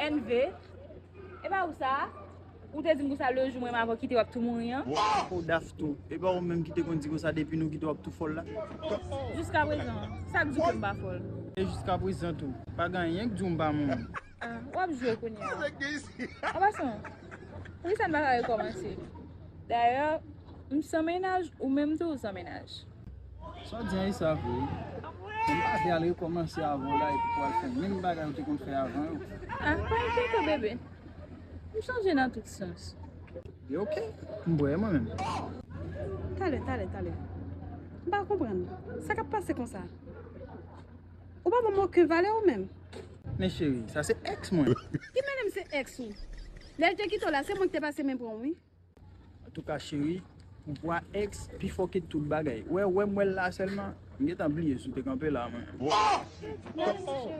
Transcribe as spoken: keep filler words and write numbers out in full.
N V, e pa ou sa? Ou te di m konsa le jou mwen m avè w kite w ap tou mouri an. Ou daf tou. E pa ou menm ki te konn di konsa depi nou kite w ap tou fòl la? Jiska prezan, sa k di w ke m pa fòl? E jiska prezan tou, pa gen anyen k di w m pa mouri. Ah, w ap jwe kounye a. An pasan, poukisa n pa ka rekòmanse? Dayè, m san mennaj, ou menm tou ou san mennaj. Sa w di a, e sa vre wi. M pa vle al rekòmanse avè w la epi pou al fè menm bagay ou te konn fè avan yo. Ah, pa enkyete w, bebe. M chanje nan tout sans. E oke, m prè mwen menm. Talè, talè, talè. M pa konprann. Sa k ap pase konsa? Ou pa ban m okenn valè ou menm. Men cheri, sa se èks mwen. Ki mele m se èks ou? Lè l te kite w la, se mwen ki te pase men pran w wi. Antouka cheri, pouvwa èks pi fò ke tout bagay. Wè, wè m wè l la sèlman, m gentan bliye si w te kanpe la mwen. Mèsi cheri.